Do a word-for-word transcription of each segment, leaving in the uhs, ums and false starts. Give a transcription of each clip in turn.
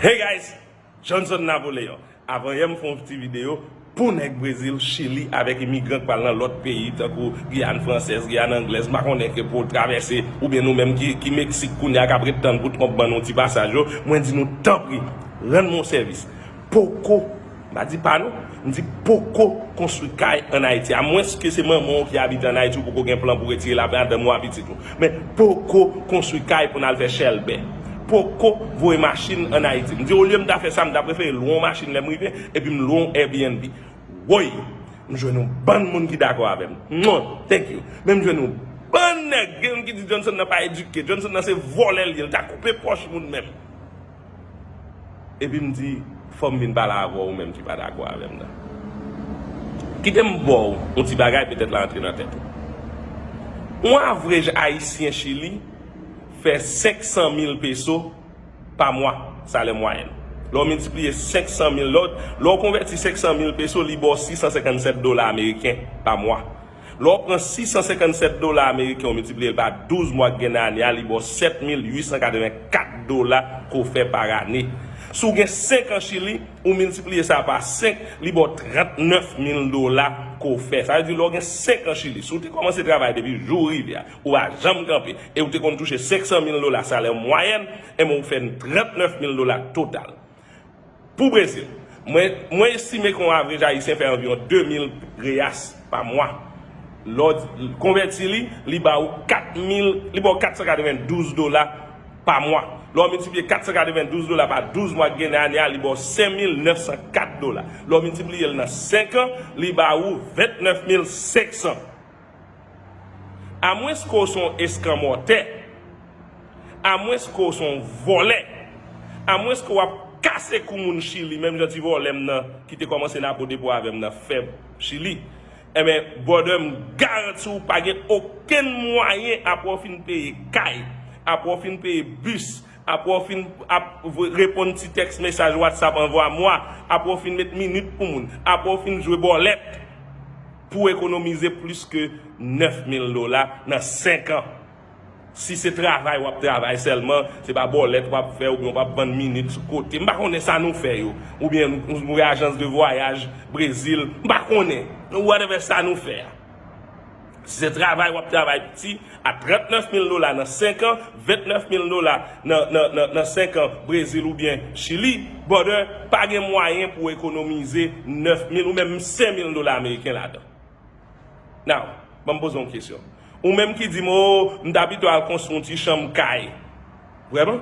Hey guys, Johnson Napoleon. Avan yè m fè yon ti videyo pou nèg Brezil, Chili avèk imigran k pral nan lòt peyi tankou Giyàn Fransèz, Giyàn Anglèz, m pa konnen ke pou travèse, oubyen nou menm ki, ki Meksik kounye a k ap ret tann pou Trump ban nou ti pasaj yo, mwen di nou tanpri, rann mwen yon sèvis. Poko, m pa di pa non, m di poko konstwi kay ann Ayiti. Amwenske se manman w ki abite ann Ayiti, ou poko gen plan pou retire ladan madanm ou a pitit ou. Men poko konstwi kay pou n al fè chèlbè. Poko voye machin ann Ayiti. M di olye m ta fè sa, m ta prefere lwe yon machin lè m rive, epi m lwe yon Airbnb. Woy! M jwenn yon bann moun ki dakò avè m. Mwen, thank you. Men m jwenn yon bann nèg, gen ki di Johnson nan pa edike, Johnson nan se vòlè l ye, l ta koupe pòch moun menm. Epi m di, fò m vin pale avè w, ou menm ki pa dakò avè m nan. Kite m ba w yon ti bagay, petèt l a antre nan tèt ou. Yon average Ayisyen Chili fè senk san mil peso pa mwa, salè mwayèn. Lè w miltipliye senk san mil, lè w, lè w konvèti senk san mil peso, li ba w sis san senkannsèt dola ameriken pa mwa. Lè w pran sis san senkannsèt dola ameriken, w miltipliye l pa douz mwa k gen nan ane a, li ba w sèt mil uit san katrevenkat dola ke w fè par ane. Si w gen senk an Chili, ou miltipliye sa pa senk, li ba w trannèf mil dola ke w fè. Sa vle di, lè w gen senk an Chili, si w te kòmanse travay depi jou w rive a, ou pa janm kanpe, e w te konn touche senk san mil dola salè mwayèn, enben w fè trannèf mil dola total. Pou Brezil, mwen, mwen estime ke yon average Ayisyen fè anviwon de mil reais pa mwa. Lè w konvèti li, li ba ou kat mil, li ba w kat san katrevendouz dola pa mwa. Lè w miltipliye kat san katrevendouz dola pa douz mwa k gen nan ane a, li ba w senk mil nèf san kat dola. Lè w miltipliye l nan senk an, li ba ou vennèf mil senk san. Amwenske w se yon eskanmòtè, amwenske w se yon vòlè, amwenske w ap kase kou moun Chili, menm jan ti vòlè m nan ki te kòmanse nan Apo Depo avè m nan fè Chili, enben, brother, m garanti w pa gen okenn mwayen apre w fin peye kay, apre w fin peye bis, apre w fin ap reponn ti tèks mesaj WhatsApp anvwa mwa, apre w fin met minit pou moun, apre w fin jwe bòlèt, pou w ekonomize plis ke nèf mil dola nan senk an. Si se travay w ap travay sèlman, se pa bòlèt w ap fè oubyen w ap vann minit sou kote. M pa konnen sa nou fè yo. Oubyen nou, nou voye ajans de vwayaj Brezil. M pa konnen. Whatever sa nou fè a. Si se travay w ap travay piti, a trannèf mil dola nan senk an, vennèf mil dola nan, nan, nan, nan senk an Brezil oubyen Chili, brother, pa gen mwayen pou w ekonomize nèf mil ou menm senk mil dola ameriken ladan. Now, ban m poze yon kesyon. Ou menm ki di m, o, m ta pito al konstwi yon ti chanm kay. Vrèman?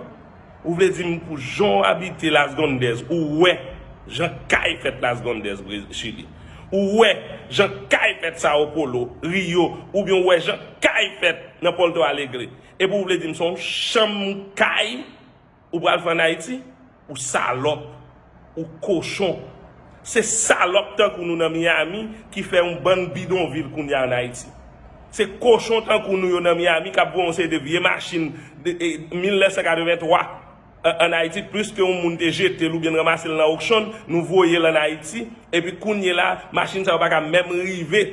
Ou vle di m pou jan w abite Las Grandes, ou wè jan kay fèt Las Grandes, Brez-, Chili. Ou wè jan kay fèt Sao Paulo, Rio, oubyen ou wè jan kay fèt nan Porto Alegre. Epi ou vle di m se yon chanm kay ou pral fè ann Ayiti? Ou salòp, ou kochon. Se salòp tankou nou nan Miami ki fè yon bann bidonvil kounye a ann Ayiti. Se kochon tankou nou yo nan Miami k ap voye yon seri de vye machin de, e, mil nèf san katrevenntwa, a-, ann Ayiti, plis ke yon moun te jete l oubyen ranmase l nan okchon, nou voye l ann Ayiti, epi kounye la, machin sa yo pa ka menm rive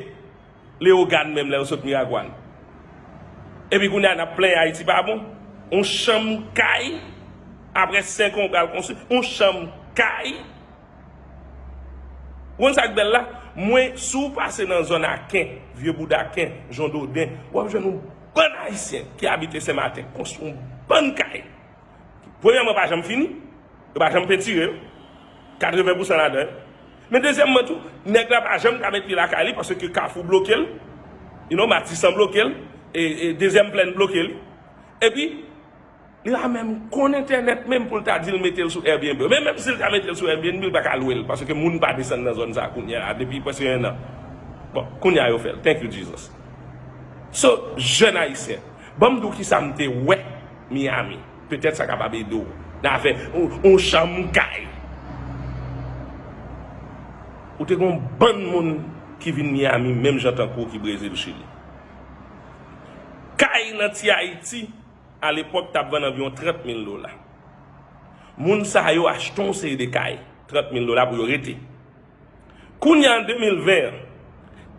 Leyogàn menm lè yo sot Miragwàn. Epi kounye a n ap plenyen Ayiti pa bon. Yon chanm kay, apre senk an ou pral konstwi yon chanm kay. Ou konn sa k bèl la? Mwen, si w pase nan zòn Aken, Vye Boud Aken, Jon Doden, w ap jwenn yon bann Ayisyen ki abite Senmaten, konstwi yon bann kay. Premyèman, pa janm fini. Yo pa janm pentire yo. Katreven pousan ladan yo. Men dezyèmman tou, nèg la pa janm ka met pye lakay li paske Kafou bloke l. You know, Matisan bloke l. E, e Dezyèm Plèn bloke li. Epi, li pa menm konn entènèt menm pou l ta di l mete l sou Airbnb. Men menm si l ta mete l sou Airbnb, li pa ka lwe l paske moun pa desann nan zòn sa kounye a depi prèske en an. Bon, kounye a yo fè l. Thank you, Jesus. So, jèn Ayisyen, ban m di w kisa m te wè Miami. Petèt sa kapab ede w nan afè yon, yon chanm kay. Ou te gen yon bann moun ki vin Miami menm jan tankou w ki Brezil, Chili. Kay nan Ti Ayiti, alepòk, t ap vann anviwon trant mil dola. Moun sa yo achte yon seri de kay, trant mil dola pou yo rete. Kounye a, an de mil ven an,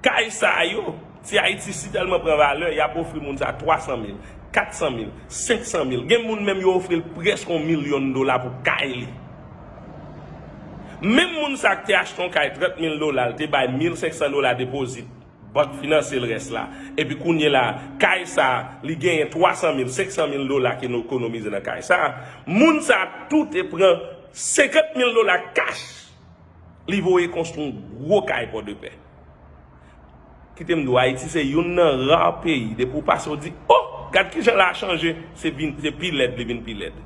kay sa yo, Ti Ayiti si tèlman pran valè, y ap ofri moun sa twa san mil, kat san mil, senk san mil. Gen moun menm yo ofri l prèske yon milyon dola pou kay li. Menm moun sa k te achte yon kay trant mil dola, l te bay mil senk san dola depozit, bank finanse l rès la. Epi kounye la, kay sa, li genyen twa san mil, senk san mil dola ke nou ekonomize nan kay sa. Moun sa tou te pran senkant mil dola kach, li voye konstwi yon gwo kay Pòdepè. Kite m di w, Ayiti se youn nan ra peyi, depi w pase, w di, "Oh, gad kijan la chanje," se vin, se pi lèd, li vin pi lèd.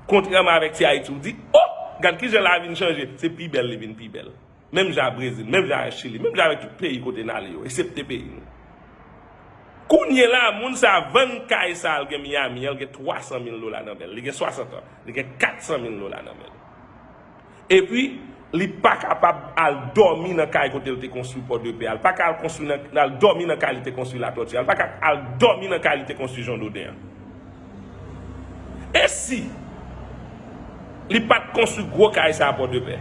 Kontrèman avèk ti Ayiti, w di, "Oh, gad kijan la vin chanje," se pi bèl, li vin pi bèl. Menm jan ak Brezil, menm jan ak Chili, menm jan avèk tout peyi kote n ale yo, eksepte peyi nou. Kounye la, moun sa vann kay sa, l gen Miami an, l gen twa san mil dola nan men l, li gen swasant an, li gen kat san mil dola nan men l. Epi, li pa kapab al dòmi nan kay kote l te konstwi Pòdepè a. Li pa ka al konstwi nan, al dòmi nan kay li te konstwi Latòti a. Li pa ka al dòmi nan kay li te konstwi Jan Doden an. E si li pa t konstwi gwo kay sa a Pòdepè,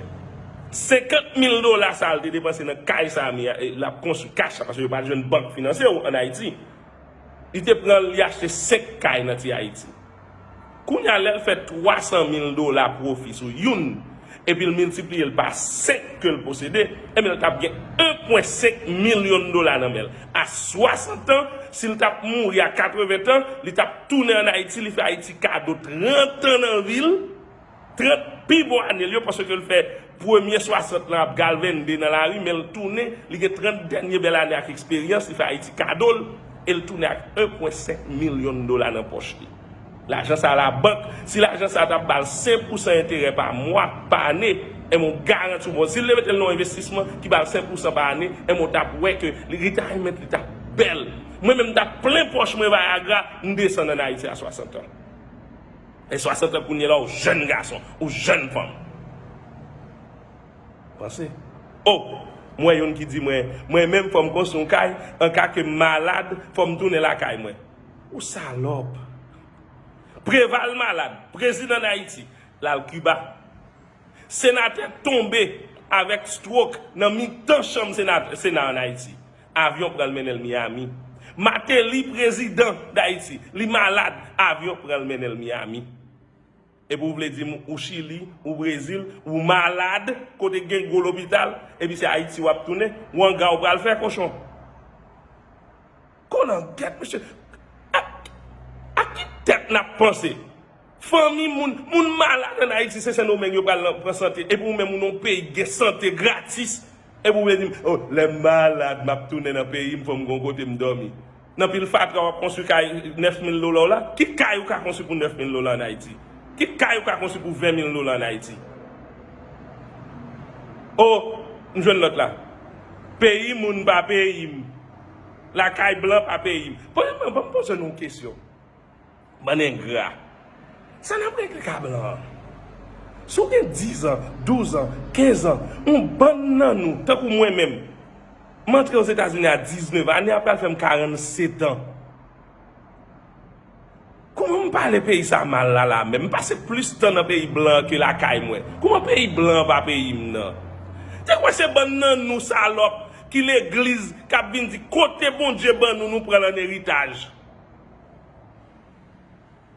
senkant mil dola sa a l te depanse nan kay sa a, mi, e, l ap konstwi kach la, paske yo pa t jwenn bank finanse w ann Ayiti. Li te pran l, li achte senk kay nan ti Ayiti. Kounye a, lè l fè twa san mil dola pwofi sou youn, epi l miltipliye l pa senk ke l posede, ebyen, l t ap gen en pwen senk milyon dola nan men l. A swasant an, si l t ap mouri a katreven tan, li t ap tounen ann Ayiti, li fè Ayiti kado trant an nan vi l, trant pi bon ane l yo, paske l fè premye swasant lan ap galvande nan lari, men l tounen, li gen trant dènye bèl ane ak eksperyans, li fè Ayiti kado l, e l tounen ak en pwen senk milyon dola nan pòch li. Lajan sa a, labank, si lajan sa a t ap ba l senk pousan enterè pa mwa, pa ane, enben, m garanti w, bon, si l te mete l nan yon envestisman ki ba l senk pousan pa ane, enben, w t ap wè ke li, retirement li t ap bèl. Mwen menm, m t ap plen pòch mwen Viagra, m desann ann Ayiti a swasant an. E swasant an kounye la, ou jèn gason, ou jèn fanm. Panse. Oh, m wè youn ki di mwen, mwen menm fò m konstwi yon kay, an ka ke m malad, fò m tounen lakay mwen. Ou salòp. Preval malad, prezidan Dayiti, l al Kiba. Senatè tonbe avèk stroke nan mitan chanm sena, Sena ann Ayiti. Avyon pran l mennen l Miami. Martelly, prezidan Dayiti, li malad, avyon pran l mennen l Miami. Epi w vle di m ou Chili, ou Brezil, ou malad, kote gen gwo lopital, epi se Ayiti w ap tounen, wanga w pral fè, kochon. Kolangèt, mesye. Ak, ak ki tèt n ap panse? Fanmi moun, moun malad ann Ayiti, se Sendomeng yo pral nan, pran sante. Epi ou menm, ou nan yon peyi ki gen sante gratis. Epi ou vle di m, oh, lè m malad, m ap tounen nan peyi m, fò m gen yon kote m dòmi. Nan pil fatra, w ap konstwi kay nèf mil dola w la. Ki kay ou ka konstwi pou nèf mil dola ann Ayiti? Ki kay ou ka konstwi pou ven mil dola ann Ayiti? Oh, m jwenn lòt la. Peyi moun pa peyi m. Lakay blan pa peyi m. Poze mwen, ban m poze nou yon kesyon. Bann engra. Sa n ap regle ka blan an? Si w gen diz an, douz an, kenz an, yon bann nan nou, tankou mwen menm, m antre Ozetazini a diznèf an, ane a pral fè m karannset an. Kouman m pale peyi sa mal la, la menm? M pase plis tan nan peyi blan an ke lakay mwen. Kouman peyi blan an pa peyi m nan? Te kwè se bann nan nou salòp ki legliz k ap vin di kote Bondye ban nou, nou pran l an eritaj.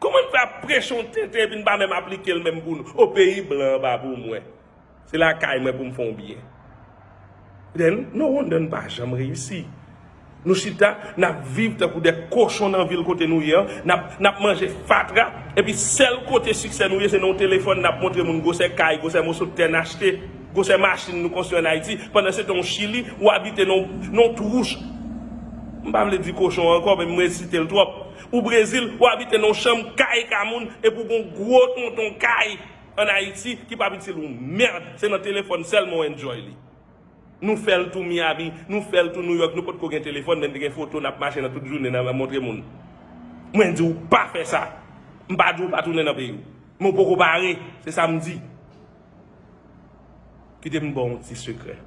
Kouman n fè ap preche yon tenten epi n pa menm aplike l menm pou nou? O, peyi blan an pa pou mwen. Se lakay mwen pou m fè yon byen. Then, no wonder n pa janm reyisi. Nou chita, n ap viv tankou de kochon nan vil kote nou ye an, n ap, n ap manje fatra, epi sèl kote siksè nou ye, se nan yon telefòn, n ap montre moun gwosè kay, gwosè moso tè n achte, gwosè machin nou konstwi ann Ayiti, pandan se tan ou Chili, ou abite nan, nan yon twouch. M pa vle di kochon ankò, men m resite l twòp. Ou Brezil, ou abite nan yon chanm kay ka moun, epi w gen yon gwo tonton kay ann Ayiti ki p ap itil ou mèd, se nan telefòn sèlman w enjoy li. Nou fè l tou Miami, nou fè l tou New York, nou potko gen telefòn, men n te gen foto, n ap mache nan tout jounen, n ap montre moun. Mwen di w pa fè sa. M pa di w pa tounen nan peyi w. Men w poko pare, se sa m di. Kite m ba w yon ti sekrè.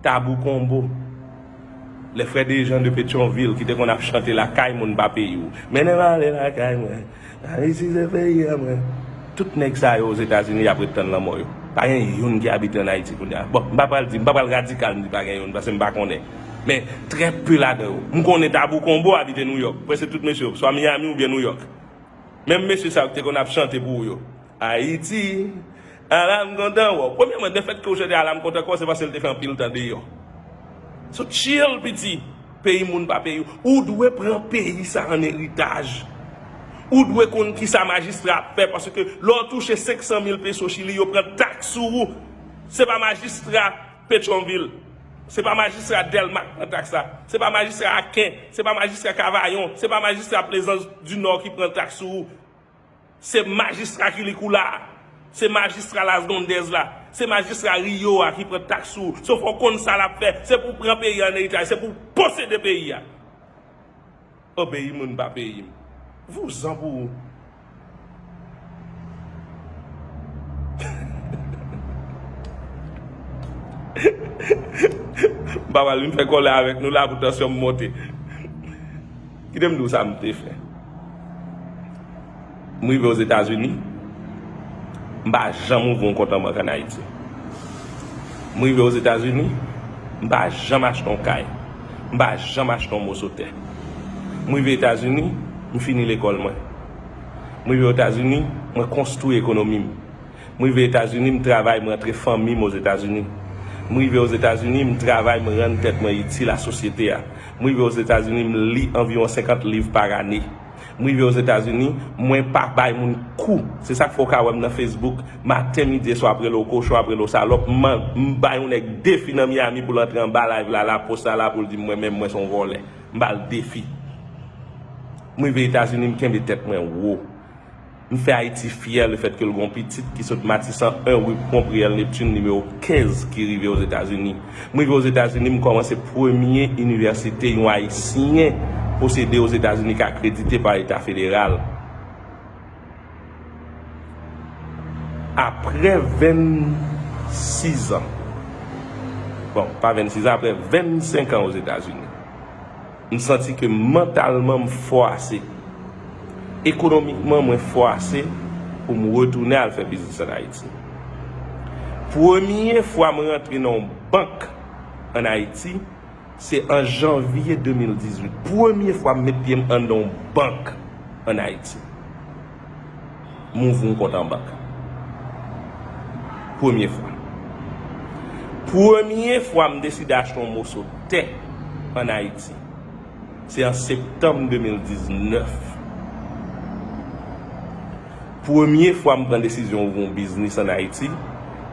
Tabou Konbo. Lè frè Dejan de Petyonvil ki te konn ap chante lakay moun pa peyi w. Mennen m ale lakay mwen. Ayiti se peyi a mwen. Tout nèg sa yo Ozetazini y ap ret tann lanmò yo. Pa gen youn ki abite ann Ayiti kounye a. Bon, m pa pral di, m pa pral radikal, m di pa gen youn, paske m pa konnen. Men, trè pe ladan yo. M konnen Tabou Konbo abite New York. Prèske tout mesye yo, swa Miami oubyen New York. Menm mesye sa yo ki te konn ap chante pou ou yo. Ayiti, Ala m kontan wè w. Premyèman, lefètke w chante Ala m kontan kò, se paske l te fè anpil tan deyò. So chill, piti. Peyi moun pa peyi w. Ou dwe pran peyi sa an eritaj. Ou dwe konn kisa majistra ap fè, paske lè w touche senk san mil peso Chili, yo pran taks sou ou. Se pa majistra Petyonvil. Se pa majistra Dèlma k pran taks la. Se pa majistra Aken. Se pa majistra Kavayon. Se pa majistra Plezans di Nò ki pran taks sou ou. Se majistra Kilikoula a. Se majistra Las Grandes la. Se majistra Riyo a ki pran taks sou ou. So fò w konn sa l ap fè. Se pou w pran peyi a an eritaj. Se pou w posede peyi a. Obeyi moun pa peyi m. Vouzan pou ou. M pa pral vin fè kòlè avèk nou la pou tansyon m monte. Kite m di w sa m te fè. M rive Ozetazini, m pa janm ouvri yon kont an bank ann Ayiti. M rive Ozetazini, m pa janm achte yon kay. M pa janm achte yon moso tè. M rive Etazini, m fini lekòl mwen. M rive Etazini, mwen konstwi ekonomi m. M rive Etazini, m travay, m rantre fanmi m Ozetazini. M rive Ozetazini, m travay, m rann tèt mwen itil a sosyete a. M rive Ozetazini, m li anviwon senkant liv pa ane. M rive Ozetazini, mwen pa bay moun kou. Se sa k fè w ka wè m nan Facebook, maten, midi e swa, ap rele w kochon, ap rele w salòp. M, m bay yon nèg defi nan Miami pou l antre anba live la, la post la, la pou l di m mwen menm, mwen se yon vòlè. M ba l defi. M rive Etazini, m kenbe tèt mwen wo. M fè Ayiti fyè lefètke l gen yon pitit ki sot Matisan en ri Pwonpriyèl Neptune nimewo kenz ki rive Ozetazini. M rive Ozetazini, m kòmanse premye inivèsite yon Ayisyen posede Ozetazini k akredite pa Leta federal. Apre vennsis an, bon, pa vennsis an, apre vennsenk an Ozetazini, m santi ke mantalman m fò ase. Ekonomikman, mwen fò ase pou m retounen al fè biznis ann Ayiti. Premye fwa m rantre nan yon bank ann Ayiti, se an janvye de mil dizuit. Premye fwa m met pye m anndan yon bank ann Ayiti. M ouvri yon kont an bank. Premye fwa. Premye fwa m deside achte yon moso tè ann Ayiti, se an septanm de mil diznèf. Premye fwa m pran desizyon ouvri yon biznis ann Ayiti,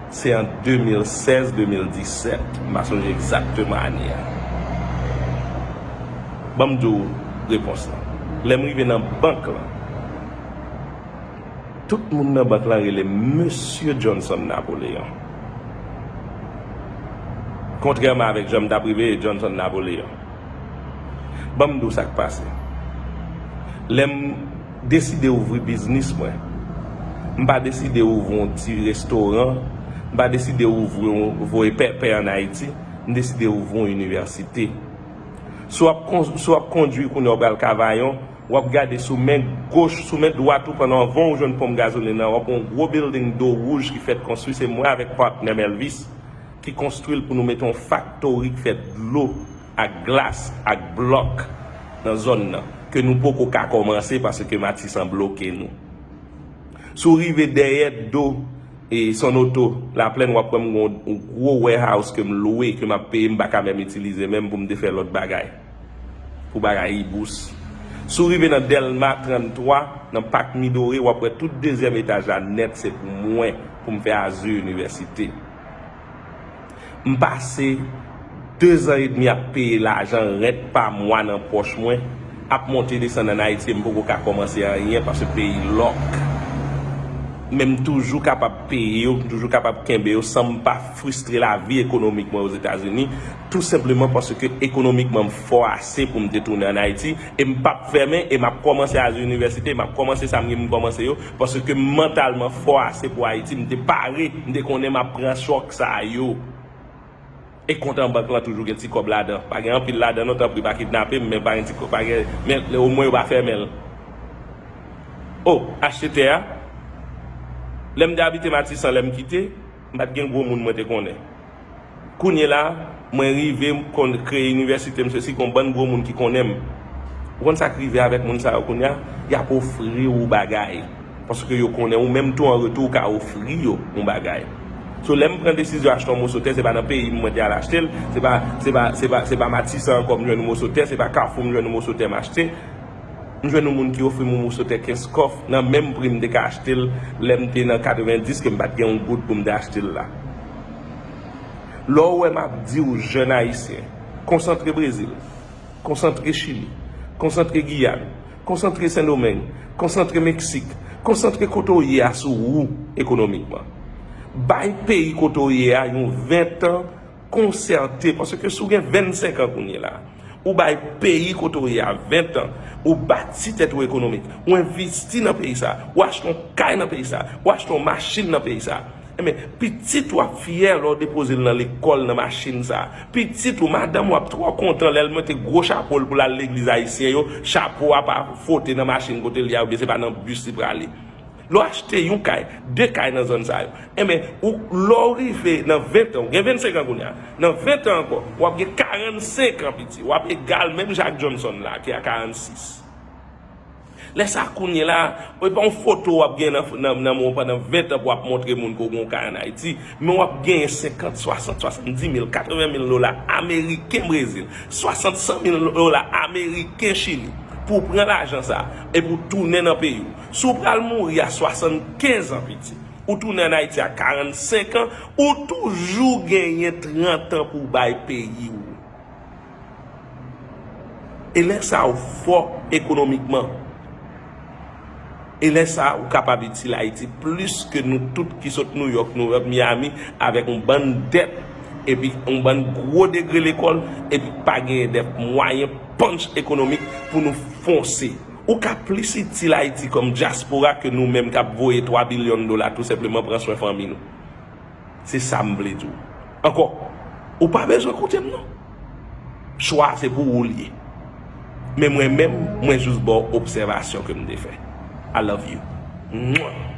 se an de mil sèz, de mil disèt. M pa sonje egzakteman ane a. Ban m di w repons lan. Lè m rive nan bank lan, tout moun nan bank lan rele m Mesye Johnson Napoléon. Kontrèman avèk jan m t ap rele Johnson Napoléon. Ban m di w sa k pase. Lè m deside ouvri biznis mwen, m pa deside ouvri yon ti restoran, m pa deside ouvri yon, voye pèpè ann Ayiti, m deside ouvri yon inivèsite. Si w ap kon-, si w ap kondui kounye a, w pral Kavayon, w ap gade sou men goch, sou men dwat ou, pandan w, anvan w jwenn ponp gazolin nan, w ap wè yon gwo bilding do wouj ki fèt konstwi, se mwen avèk patnè m Elvis ki konstwi l pou nou mete yon faktori k fè dlo ak glas ak blòk nan zòn nan, ke nou poko ka kòmanse paske Matisan bloke nou. Si w rive dèyè do e Sonoto, Laplèn, w ap wè m gen yon gwo warehouse ke m lwe, ke m ap peye, m pa ka menm itilize menm pou m te fè lòt bagay. Pou bagay ibous. Si w rive nan Dèlma tranntwa, nan Pak Midore, w ap wè tout dezyèm etaj la nèt, se pou mwen, pou m fè Azur Université. M pase dezan edmi ap peye lajan rent pa mwa nan pòch mwen, ap monte desann ann Ayiti, e m poko ka kòmanse anyen paske peyi lòk. Men m toujou kapab peye yo, m toujou kapab kenbe yo san m pa fristre lavi ekonomik mwen Ozetazini, tou senpleman paske ekonomikman m fò ase pou m te tounen ann Ayiti, e m p ap fèmen, e m ap kòmanse Azur Université, e m ap kòmanse sa m gen pou m kòmanse yo, paske mantalman fò ase pou Ayiti, m te pare, m te konnen m ap pran chòk sa yo. E kont an bank lan toujou gen ti kòb ladan. Pa gen anpil ladan non, tanpri pa kidnape m, men pa gen ti kòb, pa gen, men omwen yo pa fèmen l. O, achte tè a. Lè m te abite Matisan, lè m kite, m pa t gen gwo moun mwen te konnen. Kounye la, mwen rive, m konn kreye inivèsite m, sesi, gon bann gwo moun ki konnen m. Ou konn sa k rive avèk moun sa yo kounye a? Y ap ofri w bagay. Paske yo konnen ou menm tou an retou ou ka ofri yo yon bagay. So lè m pran desizyon achte yon moso tè, se pa nan peyi m mwen te al achte l, se pa, se pa, se pa, se pa Matisan ankò m jwenn yon moso tè, se pa Kafou m jwenn yon moso tè m achte. M jwenn yon moun ki ofri m yon moso tè Kenskòf nan menm pri m te ka achte l lè m te nan katrevendis, ke m pa t gen yon goud pou m te achte l la. Lè w wè m ap di w jèn ayisyen, konsantre Brezil, konsantre Chili, konsantre Giyàn, konsantre Sendomeng, konsantre Meksik, konsantre kote w ye a sou ou ekonomikman. Bay peyi kote w ye a yon ven tan konsète, paske si w gen vennsenk an kounye la, ou bay peyi kote w ye a ven tan, ou bati tèt ou ekonomik, ou envesti nan peyi sa, ou achte yon kay nan peyi sa, ou achte yon machin nan peyi sa. Enben, pitit ou ap fyè lè w depoze l nan lekòl nan machin sa. Pitit ou, madanm ou ap twò kontan lè l mete gwo chapo l pou l al legliz ayisyen yo, chapo a pa fote nan machin kote l ye a, oubyen se pa nan bis li prale. Lè w achte yon kay, de kay nan zòn sa yo, enben, ou, lè w rive nan ven tan, ou gen vennsenk an kounye a, nan ven tan ankò, w ap gen karannsenk an piti, w ap egal menm jan ak Johnson la, ki a karannsis. Lè sa kounye la, e pa yon foto w ap gen nan, nan, nan men w pandan ven tan pou w ap montre moun ke w gen yon kay ann Ayiti, men w ap genyen senkant, swasant, swasanndis mil, katreven mil dola ameriken Brezil, swasant, san mil dola ameriken Chili, pou w pran lajan sa, epi w tounen nan peyi w. Si w pral mouri a swasannkenz an piti, ou tounen ann Ayiti a karannsenk an, ou toujou genyen trant an pou w bay peyi w. E lè sa a, ou fò ekonomikman. E lè sa a, ou kapab itil Ayiti plis ke nou tout ki sot Nouyòk, Nouyòk, Miami, avèk yon bann dèt, epi yon bann gwo degre lekòl, epi pa genyen de mwayen punch ekonomik pou nou fonse. Ou ka plis itil Ayiti kòm dyaspora ke nou menm k ap voye twa bilyon dola tou senpleman pran swen fanmi nou. Se sa m vle di w. Ankò, ou pa bezwen koute m non. Chwa a se pou ou l ye. Men mwen menm, mwen jis ba w obsèvasyon ke m te fè. I love you. Mwah!